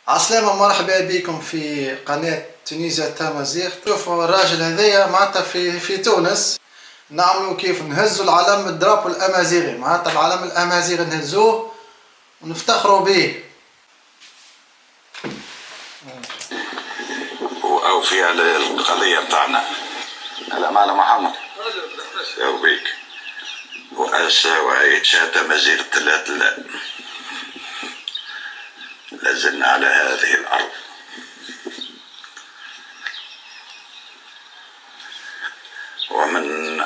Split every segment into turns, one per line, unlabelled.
عسلامة، مرحبا بكم في قناة تونيزيا تامازيغ. شوفوا الراجل هذايا معناتها في تونس نعملوا كيف نهزوا العلم ال drapeau الامازيغي، معناتها العلم الامازيغي نهزوه ونفتخروا به.
وأوفي على القضية بتاعنا. هلا معنا محمد بيك وأسا وعيشة مزيغ ثلاث لا لازلنا على هذه الأرض. ومن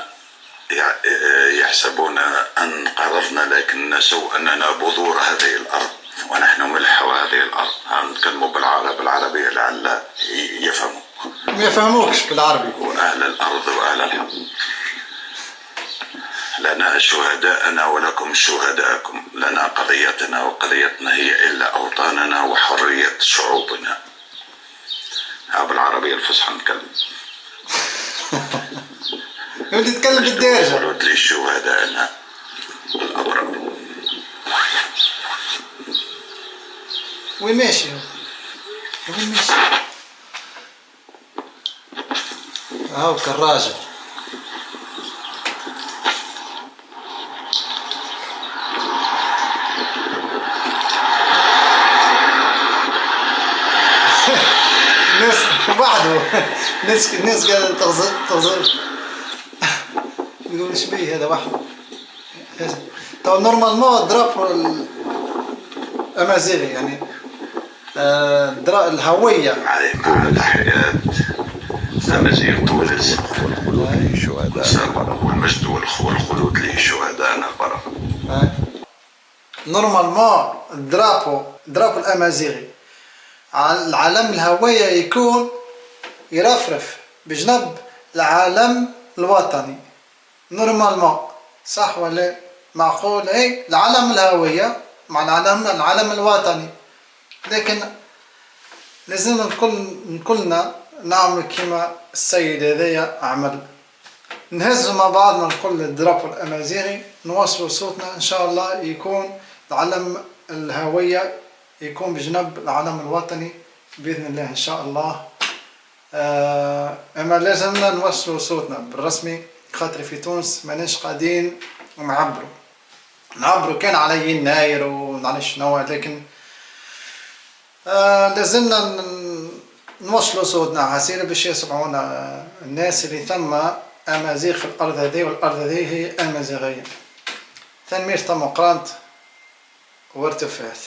يحسبون أن قررنا، لكن نسوا أننا بذور هذه الأرض ونحن ملح هذه الأرض. نتكلموا بالعربية لعل يفهموا.
ما يفهموكش بالعربي.
وأهل الأرض وأهل الحق، لنا شهداءنا ولكم شهداءكم، لنا قضيتنا وقضيتنا هي إلا أوطاننا وحرية شعوبنا. بالعربية الفصحى نتكلم.
انت تتكلم بالدارجة.
خلود لشهدائنا الأبرار.
وين ماشي هو؟ وين ماشي؟ هاو كالراجل. الناس وحده، الناس قاعدة تغزر تغزر، يقول ايش بيه هذا وحده. تو normalement ال drapeau الامازيغي يعني الهوية.
عليكم الحياة أمازيغ تونس، والخلود لشهداء والمجد والخلود لشهدائنا البررة.
normalement ال drapeau الامازيغي العلم الهوية يكون يرفرف بجنب العلم الوطني normalement، صح ولا معقول؟ اي العلم الهوية مع العلم الوطني، لكن لازم كلنا نعمل كما السيد هذايا عمل، نهزوا مع بعضنا الكل ال drapeau الامازيغي، نوصلوا صوتنا ان شاء الله يكون العلم الهوية يكون بجنب العلم الوطني باذن الله ان شاء الله. اما لازمنا نوصلوا صوتنا بالرسمي، خاطر في تونس ماناش قاعدين نعبروا كان على يناير وعلى شنو، لكن لازمنا نوصلوا صوتنا عسيرة باش يسمعونا الناس اللي ثم امازيغ في الارض هذه، والارض هذه هي امازيغية. ثانمير تمقرانت وارتفعت.